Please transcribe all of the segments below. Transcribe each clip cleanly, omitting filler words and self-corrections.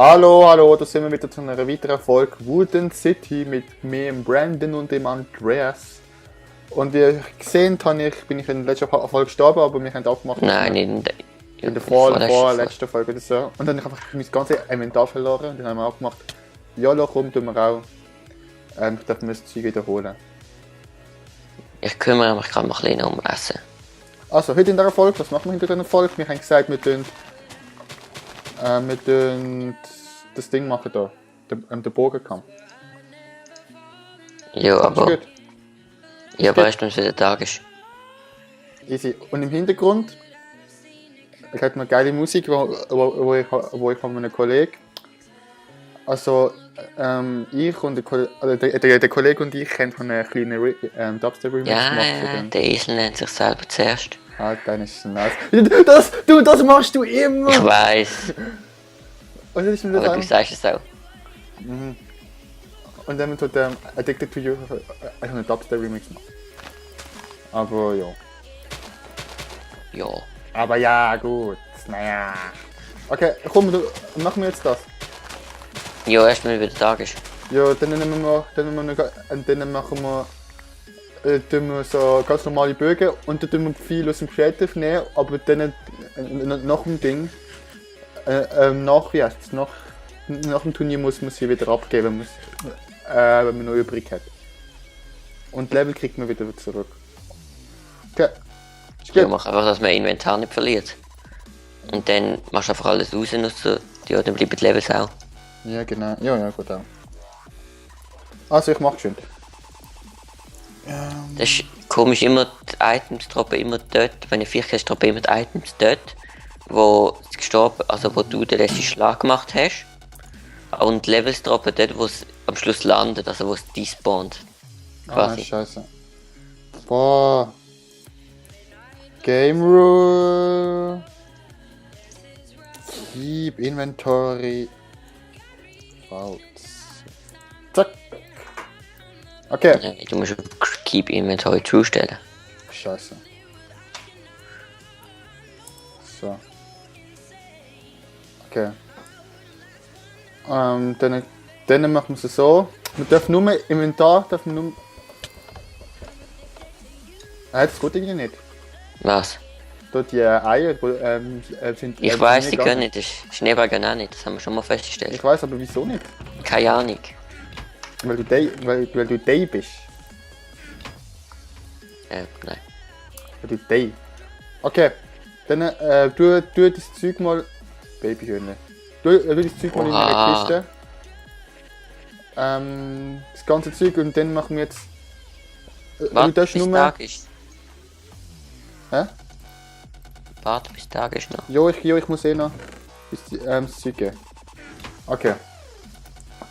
Hallo, hallo, da sind wir wieder zu einer weiteren Folge Wooden City mit mir, Brandon und dem Andreas. Und wie ihr gesehen habt, bin ich in der letzten Folge gestorben, aber wir haben aufgemacht, Nein, in der vorletzten Folge oder so. Und dann habe ich einfach mein ganzes Inventar verloren und dann haben wir aufgemacht, Jolo, komm, tun wir auch. Ich darf mir das Zeug wiederholen. Ich kümmere mich gerade mal ein bisschen um Essen. Also, heute in dieser Folge, was machen wir in dieser Folge? Wir haben gesagt, wir tun das Ding machen da, den Bogenkampf. Ja, aber... Gut. Ja, weißt du, wenn es wieder Tag ist? Easy. Und im Hintergrund hat man geile Musik, wo ich von einem Kollegen. Also ich und der Kollege und ich haben von einer kleinen Dubstep-Remix gemacht. Ja, der Esel nennt sich selber zuerst. Ah, deine Schnauze. Das machst du immer! Ich weiss, Und das ist mir das aber du sagst es auch. Und dann tut Addicted to You einen Dubstep-Remix machen. Aber ja. Ja. Aber ja, gut. Naja. Okay, komm, machen wir jetzt das. Ja, erst wenn wieder Tag ist. Ja, dann machen wir tun wir so ganz normale Bögen und dann tun wir viel aus dem Creative nehmen, aber dann nach dem Ding, nach dem Turnier muss man sie wieder abgeben, wenn man noch übrig hat. Und Level kriegt man wieder zurück. Okay. Ja, mach einfach, dass man Inventar nicht verliert. Und dann machst du einfach alles raus und so. Ja, dann bleiben die Levels auch. Ja, genau. Ja, gut auch. Also, ich mach schön. Das ist komisch, immer die Items droppen immer dort, wenn ich Viech hast, droppen immer die Items dort, wo es gestorben, also wo du den letzten Schlag gemacht hast. Und die Levels droppen dort, wo es am Schluss landet, also wo es despawnt. Quasi. Ah, scheiße. Boah. Game Rule. Keep Inventory. Vaults. Zack. Okay. Ja, du musst Keep Inventory True stellen. Scheiße. So. Okay. Dann machen wir es so. Man darf nur Inventar, das geht irgendwie nicht. Was? Dort die Eier sind. Ich weiß, die können nicht, das Schneeball gehen auch nicht, das haben wir schon mal festgestellt. Ich weiß, aber wieso nicht? Keine Ahnung. Weil du Day bist. Nein. Weil du Day. Okay. Dann tu das Zeug mal. Babyhühner. Tu das Zeug mal in eine Kiste. Das ganze Zeug und dann machen wir jetzt. Warte, bis Tag ist. Hä? Warte, bis Tag ist noch. Jo, ich muss eh noch das Zeug geben. Okay.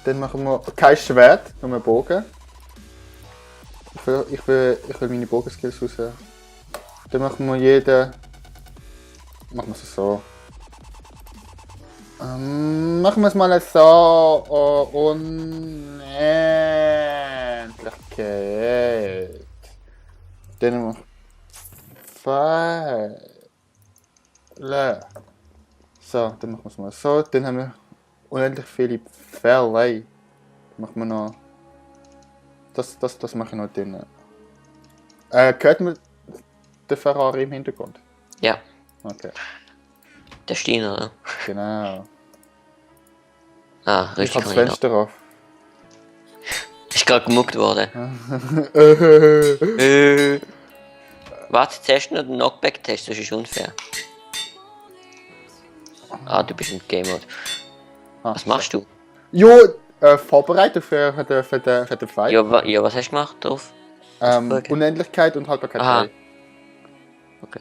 Dann machen wir kein Schwert, nur einen Bogen. Ich will meine Bogenskills raus. Dann machen wir jeden. Machen wir es so. Machen wir es mal so. Unendlichkeit. Dann machen wir Pfeile. So, dann machen wir es mal so. Dann haben wir unendlich viele Pfeile. Machen wir noch. Das mache ich noch drin. Hört man den Ferrari im Hintergrund? Ja, Okay. der Steiner, oder? Genau. Ah, Ich richtig. habe das Fenster auf. Ist gerade gemuckt worden. Warte, zuerst noch den Knockback-Test, das ist unfair. Ah, du bist im Game Mode. Was machst du? Jo, vorbereitet für den Fight. Ja, was hast du gemacht drauf? Unendlichkeit und Haltbarkeit. Aha. 3. Okay.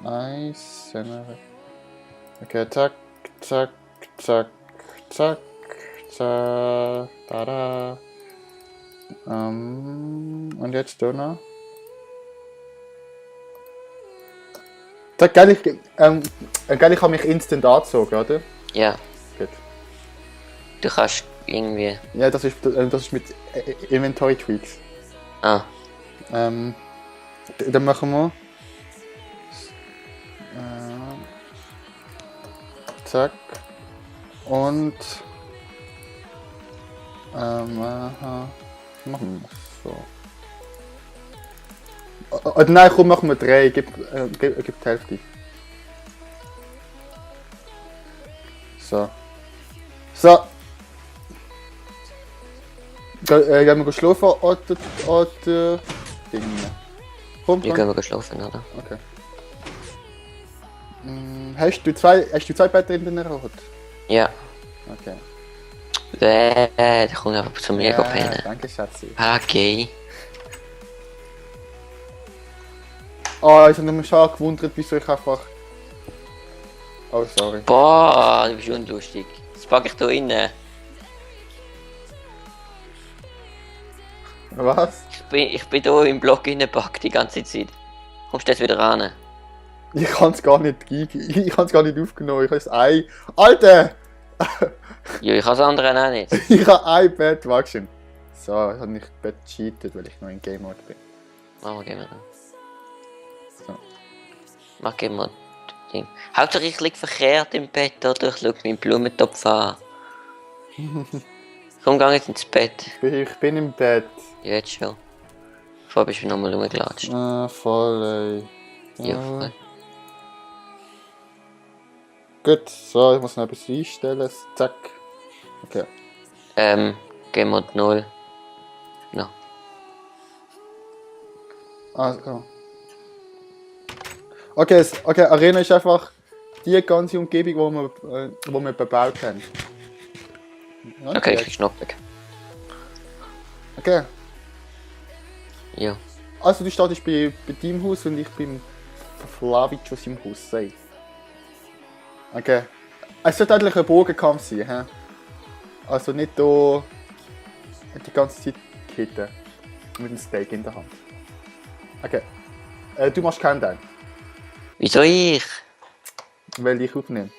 Nice. Okay, zack, zack, zack, zack, zack, tada. Und jetzt du noch. Zack, geil, ich habe mich instant angezogen, oder? Ja, Gut. du kannst irgendwie... Ja, das ist mit Inventory Tweaks. Ah, Dann machen wir Zack. Und aha. Machen wir so. Nein, komm, machen wir 3. Gib die Hälfte. So. So. Gehen wir schlafen oder Dinge? Komm, Wir gehen geschlafen, oder? Okay. Hast du zwei Betten in deiner Hut? Ja. Okay. Der kommt einfach zu mir Ja, pennen. danke, Schatzi. Okay. Oh, ich habe mich schon gewundert, wieso ich einfach... Oh, sorry. Boah, du bist unlustig. Das packe ich da rein. Was? Ich bin da im Block reingepackt die ganze Zeit. Kommst du jetzt wieder ran? Ich kann es gar nicht aufgenommen. Ich habe das Ei... Alter! Ja, ich habe das andere auch nicht. Ich habe ein Bett, wachst du? So, ich habe nicht das Bett gecheatet, weil ich noch in Game Mode bin. Machen wir, gehen wir dann. So. Mach, gehen wir das Ding. Hauptsache ich liege verkehrt im Bett, oder? Ich schaue meinen Blumentopf an. Komm, geh jetzt ins Bett. Ich bin im Bett. Ja, jetzt schon. Vorher bist du nochmal rumgelatscht. Ah, voll, ey. Ja, voll. Gut, so, ich muss noch etwas einstellen. Zack. Okay. Gehen wir die 0. No. Ah, komm. Okay, okay, Arena ist einfach die ganze Umgebung, wo wir bebaut haben. Okay, ich krieg Schnapp weg. Okay. Ja. Also du startest bei deinem Haus und ich bin Flavicius im Haus. Sei. Okay. Es sollte eigentlich ein Bogenkampf sein, hä? Also nicht hier die ganze Zeit kitten. Mit einem Steak in der Hand. Okay. Du machst Countdown, Wieso ich? weil ich aufnehme.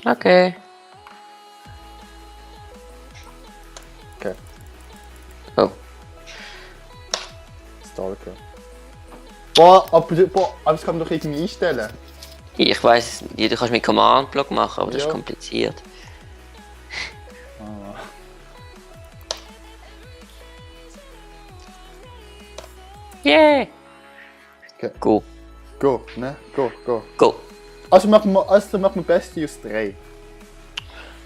Okay. Okay. Oh. Stalker. Boah, aber das kann man doch irgendwie einstellen. Ich weiss, du kannst mit Command-Block machen, aber das Ja. ist kompliziert. Ah. Yeah! Okay. Go. Go, ne? Go. Go. Also machen wir Beste aus 3.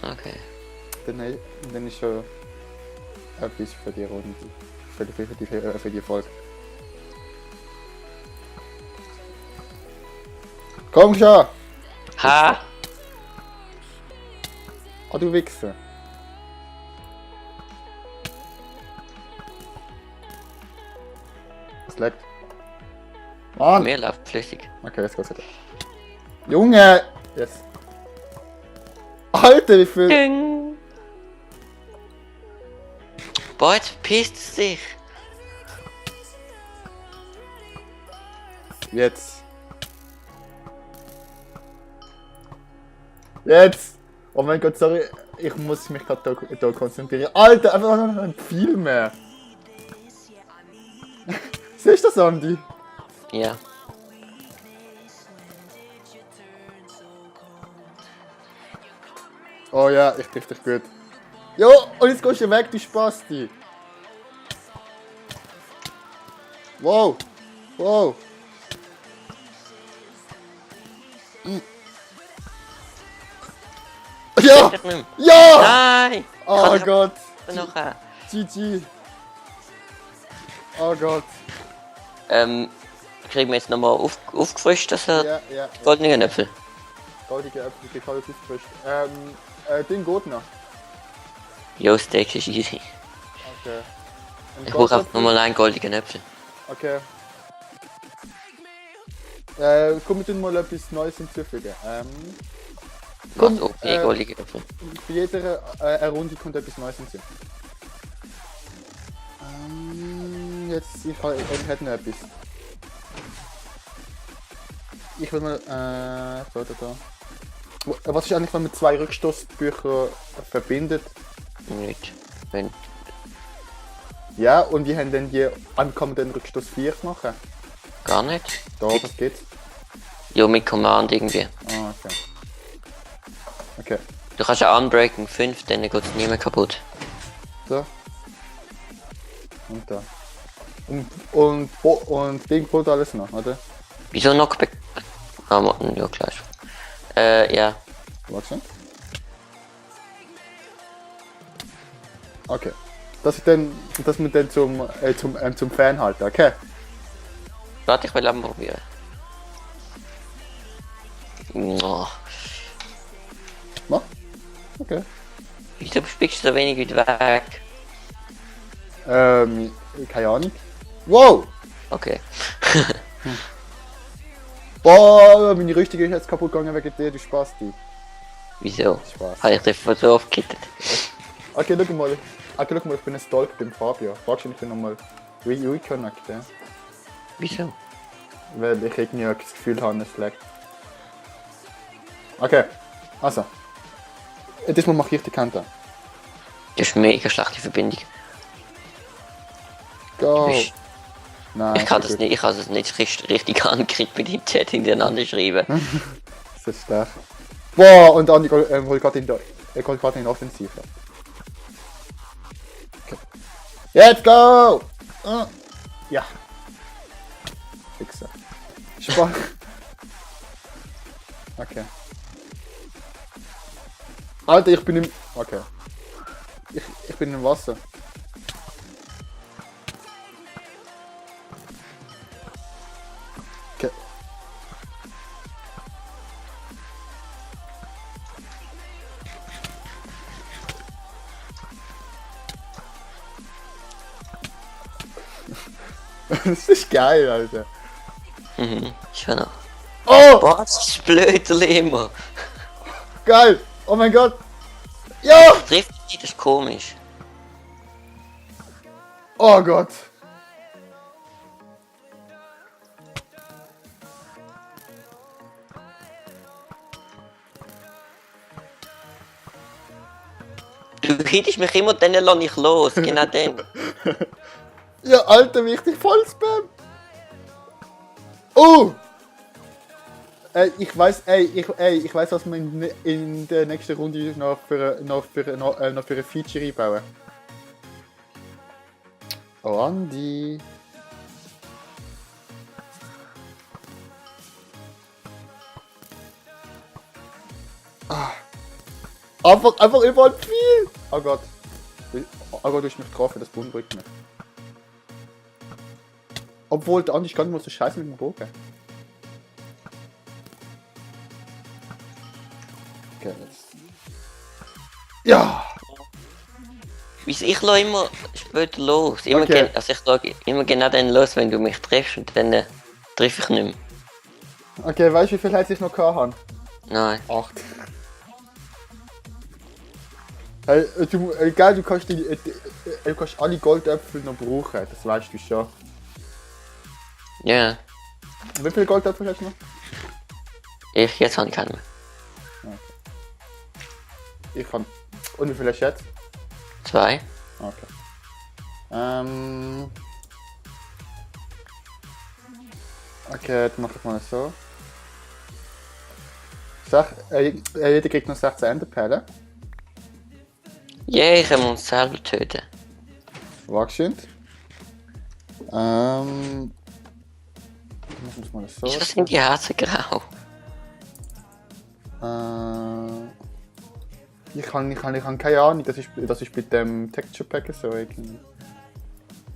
Okay. Dann ist schon etwas für die Runde. Für die Folge. Komm schon! Ha! Ah, du Wichser. Es leckt. Mann! Mir läuft flüssig. Okay, jetzt geht's wieder. Junge! Yes. Alter, wie viel... Ding! Boah, jetzt verpisst es sich. Jetzt. Jetzt! Oh mein Gott, sorry. Ich muss mich gerade da konzentrieren. Alter, einfach noch viel mehr. Siehst du das, Andi? Ja. Oh ja, ich triff dich gut. Jo, und jetzt gehst du weg, du Spasti. Wow. Wow. Ja! Ich nicht mehr. Ja! Nein! Oh Gott. Noch GG. Oh Gott. Kriegen wir jetzt nochmal aufgefrischt, dass er Ja. goldenen Äpfel. Goldige Äpfel, ich habe alles aufgefrischt. Den geht noch. Jo, Steak ist easy. Okay. Und Ich brauche einfach Goldäpfel? nochmal einen goldenen Äpfel. Okay. Komm, wir tun mal etwas Neues hinzufügen. Was auch die goldenen Äpfel. Bei jeder Runde kommt etwas Neues hinzu. Jetzt, ich hätte noch etwas. Ich will mal, da. Was ist eigentlich, wenn man 2 Rückstoßbücher verbindet? Nicht. Wenn. Ja, und wie haben denn die, kann man den Rückstoß 4 machen? Gar nicht. Da, was geht's? Jo, mit Command irgendwie. Ah, okay. Du kannst ja Unbreaking 5, dann geht es nie mehr kaputt. So. Und da. Und Ding braucht alles noch, oder? Wieso Knockback? Ah, ja, gleich. Ja. Warte. Okay. Dass wir dann zum Fan halten, okay? Warte, ich will auch mal probieren. Oh. Mach. Okay. Wieso spielst du so wenig weit weg? Keine Ahnung. Wow! Okay. Boah, meine Rüstung ist jetzt kaputt gegangen wegen dir, du Spasti. Wieso? Spaß. Habe ich dich von so oft gekittet? Okay, schau mal. Okay, schau mal, ich bin ein Stalker beim Fabio. Wahrscheinlich bin ich nochmal reconnecten. Wieso? Weil ich irgendwie das Gefühl habe, es lag. Okay, also. Diesmal mache ich die Kante. Das ist eine mega schlechte Verbindung. Go! Bist- Nein, Ich kann ist das gut. nicht, ich habe es nicht richtig angekriegt mit dem Chat hintereinander schreiben. Das ist schlecht. Boah, und Andi geht gerade in Offensive. Okay. Jetzt go! Ja. Fixer. Spaß. Okay. Alter, ich bin im... Okay. Ich bin im Wasser. Okay. Das ist geil, Alter. Mhm, schon noch. Oh, Boah, das ist blöd, der Lemo. geil. Oh mein Gott. Ja. Trifft dich, das ist komisch. Oh Gott. Du hittest mich immer, dann lass ich los, genau dann. Ja, Alter, wichtig, voll Spam. Oh. Ich weiß, ich weiß, was wir in der nächsten Runde noch für ein Feature einbauen. Oh, Andi. Einfach überall viel. Oh Gott. Oh Gott, du hast mich getroffen, das beunruhigt mich. Obwohl der Andi kann nur so scheiße mit dem Bogen. Okay, jetzt. Ja! Wieso ich lasse immer später los. Immer Okay. also ich sage immer genau dann los, wenn du mich triffst und dann treffe ich nicht mehr. Okay, weißt du, wie viel Herz ich noch gehabt habe? Nein. 8. Hey, geil, du kannst alle Goldäpfel noch brauchen, das weißt du schon. Ja. Wie viele Goldäpfel hast du noch? Jetzt habe ich keinen mehr. Ich kann. Und wie viel hast du jetzt? 2. Okay. Okay, dann mach ich mal so. Jeder kriegt noch 16 Enderperlen. Ja, ich muss uns selber töten. Wagschend. Ich muss mal so. Wieso sind die Herzen grau? Ich kann keine Ahnung, das ist mit dem Texture Pack so irgendwie.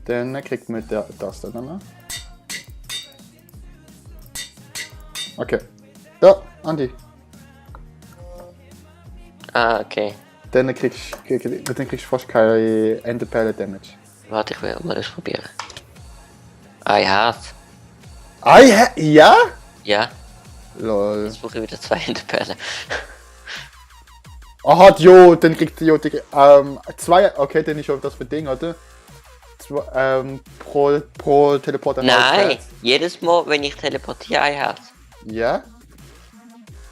Dann kriegt man das dann noch. Okay. Da, Andi. Ah, okay. Dann kriegst du fast keine Enderperle Damage. Warte, ich will mal das probieren. Ein Herz. Ah, ja? Ja, Lol. jetzt brauche ich wieder 2 Hinterperlen. Aha, jo, dann kriegt jo, zwei, okay, dann ist schon das für Ding, oder? Pro Teleporter. Nein, jedes Mal, wenn ich teleportiere, ein Herz. Ja?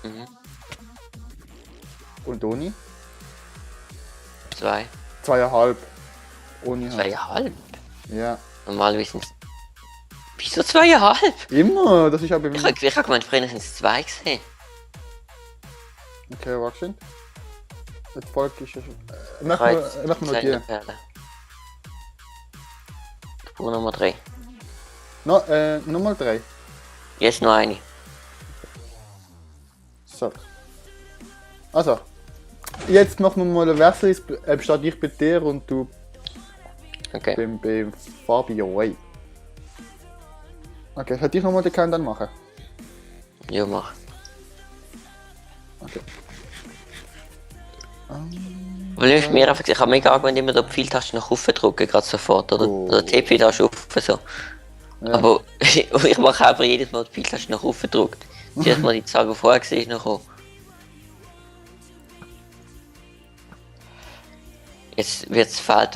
Mhm. Und Oni? 2. 2,5. Oni halt. 2,5? Ja. Normalerweise sind es. Wieso 2,5? Immer, das ist aber Ich hab gemeint, früher sind es 2 gesehen. Okay, warte. Das Volk ist ja schon... Kreuz, Machen wir noch die. Perle. Spur Nummer 3. No, Nummer 3. Jetzt noch eine. So. Also. Jetzt machen wir mal ein Wechsel. Statt ich bei dir und du Okay. beim Fabio. Hey. Okay, soll ich nochmal den Countdown machen? Ja, mach. Okay. Weil ich mir einfach, ich habe mega Angst, wenn ich immer die Pfeiltaste nach oben drücke, gerade sofort, oder? Oh. Oder die Pfeiltaste auf, so. Ja. Aber ich mache aber jedes Mal die Pfeiltaste nach oben gedrückt. Jedes Mal die Zahl, die vorher gesehen ist, noch. Jetzt wird's fallen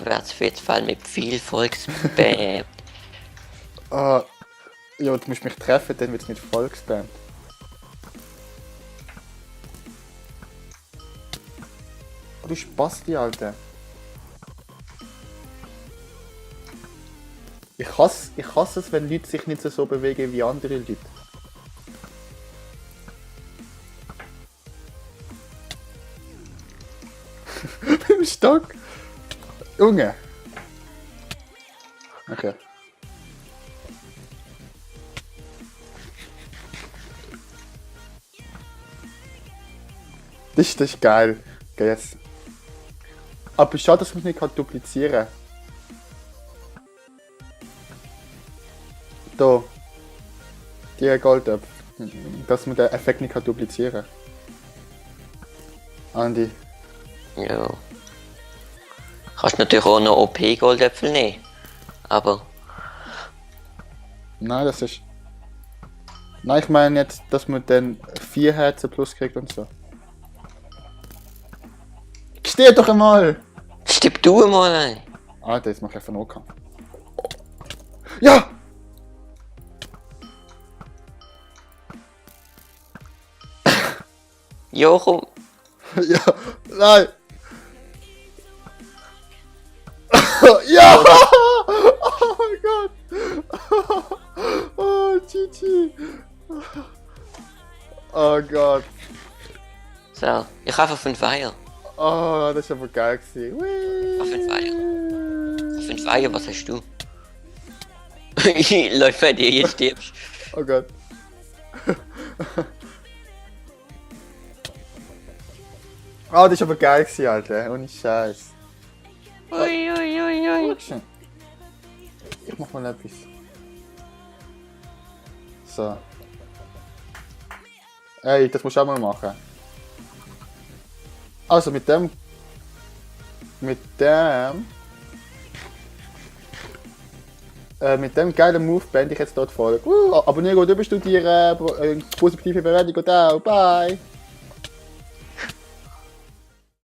mit viel Volksband. Ah, ja, du musst mich treffen, dann wird es nicht Volksband. Oh, du Spasti, Alter. Ich hasse es, wenn Leute sich nicht so bewegen wie andere Leute. Im Stock. Junge. Okay. Das ist geil. Okay, jetzt. Aber schade, dass man es nicht duplizieren kann. Da. Die Goldöpfe. Dass man den Effekt nicht duplizieren kann. Andi. Ja. Kannst natürlich auch noch OP-Goldäpfel nehmen. Aber Nein, das ist. Nein, ich meine jetzt, dass man dann 4 Herzen plus kriegt und so. Steh doch einmal! stipp du mal ein. Alter, jetzt mach ich einfach Nahkampf. Ja! Ja, komm. Ja! Nein! Ja! Oh mein Gott! Oh, GG! Oh Gott! So, ich habe 5 Eier. Oh, das ist aber geil gewesen. Auf 5 Eier. Auf 5 Eier, was hast du? Läuft bei dir, jetzt stirbst. Oh Gott. Oh, das ist aber geil gewesen, Alter. Ohne Scheiß. Ui, ui, ui, ui. Action. Ich mach mal etwas. So. Ey, das musst du auch mal machen. Also mit dem geilen Move beende ich jetzt dort die Folge. Abonnieren und überstudieren, positive Bewertung und auch. Bye!